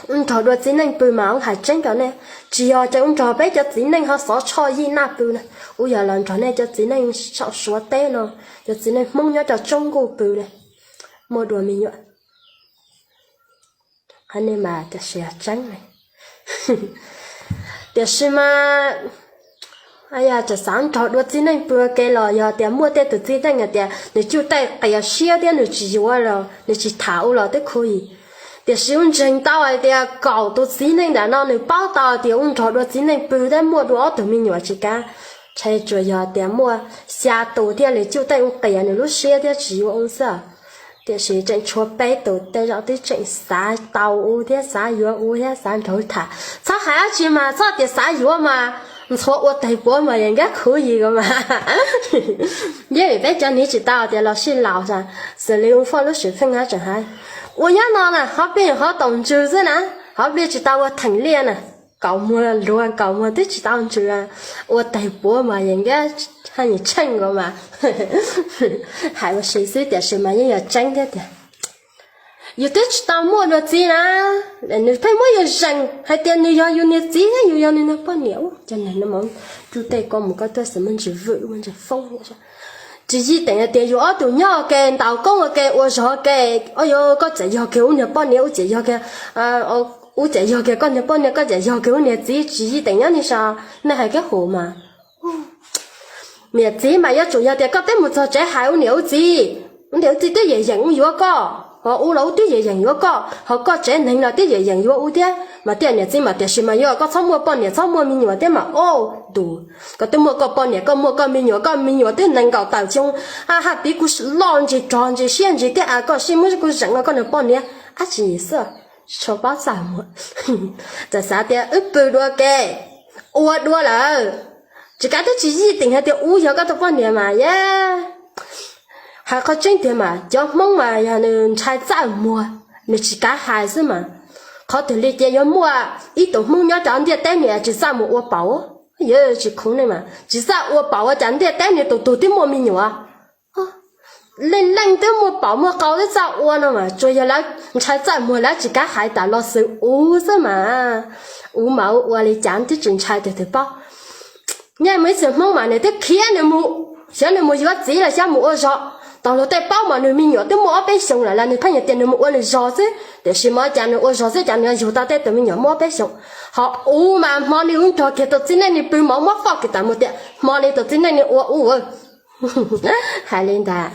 Wb nrog dua txiv neej pw mas wb hais tseeb rau nej, tsis yog ces wb nrog peb cov txiv neej ho xov tshoj yij naj pw na. Wb yog los nrog nej cov txiv neej saum Suav teb no, cov txiv neej Hmoob nyob rau tsob nkuj pw na, muaj dua me nyuam. Qhov nej mas tiam sis yog tseeb ne. Tiam sis mas yog tseem xav nrog dua txiv neej pw ua ke los yog tias muaj tej tus txiv neej hais tias nws cuj teej qias siab thiab nws tsis yuav los nws tsis tham wb los twb khuv yim. Tiam sis wb ntseeg tau hais tias kaum tus txiv neej ntawm no nws paub tau tias wb nrog dua txiv neej pw thiab muaj dua ob tug me nyuam tsis kav. Ntshai tsuas yog tias muaj xya tus thiaj li cuj teej ua qias nws lub siab thiab tsis yuav wb xwb. Tiam sis tseem tshuav peb tus tej zaum twb tseem xav tau wb thiab xav yuav wb thiab xav nrog wb tham. Txhob hais dab tsi mas txhob tias xav yuav mas, ntxhua ua teg puav mas yeej nkab khuv yim ko mas. Yeej vim peb cov niv tsis tau tias los sij laus xws li ua foj lub sim pheej hab tseem hais. Ua nyob no na hov plig hov taus ntsws xwb na, hov plig tsis tau ua theem liaj na, kaus muag luag kaus muag twb tsis tau ntsws, ua teg puav mas yeej nkab haj yam tsheej nkaus mas. Hais ua si xwb tiam sis mas yeej yog tseeb thiab tias yus twb tsis tau muaj dua txiv na, nws pheej muab yus zeem hais tias nws yog yus niag txiv thiab yus yog nws niag poj niam. Ub, cov neeg no mas cuj teej koj mus koj tuaj xwb muaj ntsis vwm muaj ntsis foob. Tsis yij teem hais tias yus ob tug nyob ua ke ntaus koob ua ke ua zog ua ke, o yuav koj txawm yog kiag ub niag poj niam ub txawm yog kiag, ub txawm yog kiag koj niag poj niam koj txawm yog kiag ub niag txiv, tsis yij teem nyob ni sa. Nej hais kiag hum mas. Niam txiv mas yuav tsum yog tias koj twb mus txog tsev hais ub niam ub txiv, ub niam ub txiv twb yeem yeem ub yuav koj, ho ub los ub twb yeem yeem yuav koj, ho koj tsev neeg los twb yeem yeem yuav ub thiab mas thiaj niam txiv mas tiam sis mas yog koj txhob muaj poj niam txhob muaj me nyuam thiab mas o tus, koj twb muaj koj poj niam koj muaj koj me nyuam, koj me nyuam twb nees nkaum tawm xyoo, haj piv kuv loj ntsis rog ntsis siab ntsis thiab a koj sib muab kuv zeem ua koj niag poj niam dab tsi xwb. Tsis tshua paub txaj muag. Txawm xav tias wb pw dua ke, ua dua lawm, tsis kav twb tsis yij teem hais tias ub yog koj tus poj niam mas yog. Hais qhov tseeb tiag mas cov Hmoob mas yog nws ntshai txaj muag, nws tsis kav hais xwb mas. Qhov twg li ces yuav muaj ib tug Hmoob nyob rau ntiaj teb nws tsis txaj muag ua paum, yog tsis khuv ne mas tsis txaj ua paum ua cas ntiaj teb nws tus tug twb muaj me nyuam. Leej leej twb muaj paum muaj qau twb txaj ua no mas tsuas yog lawv ntshai txaj muag lawv tsis kav hais tas los xws ub xwb mas. Ub mas ua li cas twb tsis ntshai tus twg paub. Nyob mus ib txhia Hmoob mas nws twb khiav nws mus, xyov nws mus yuav txiv los xyov mus ua zog. Tau luag tej paub mas nws me nyuam twb muaj ob peb xyoos lawm los nws pheej hais tias nws mus ua nws zog xwb, tiam sis mas cas nws ua zog xwb cas nws yug tau tej tus me nyuam muaj ob peb xyoos. Ho ub mas hmo nws ub nrog kiag tus txiv neej nws pw mas muab foj kiag tas mus tias hmo li tus txiv neej nws ua ub. Hais li ntawd.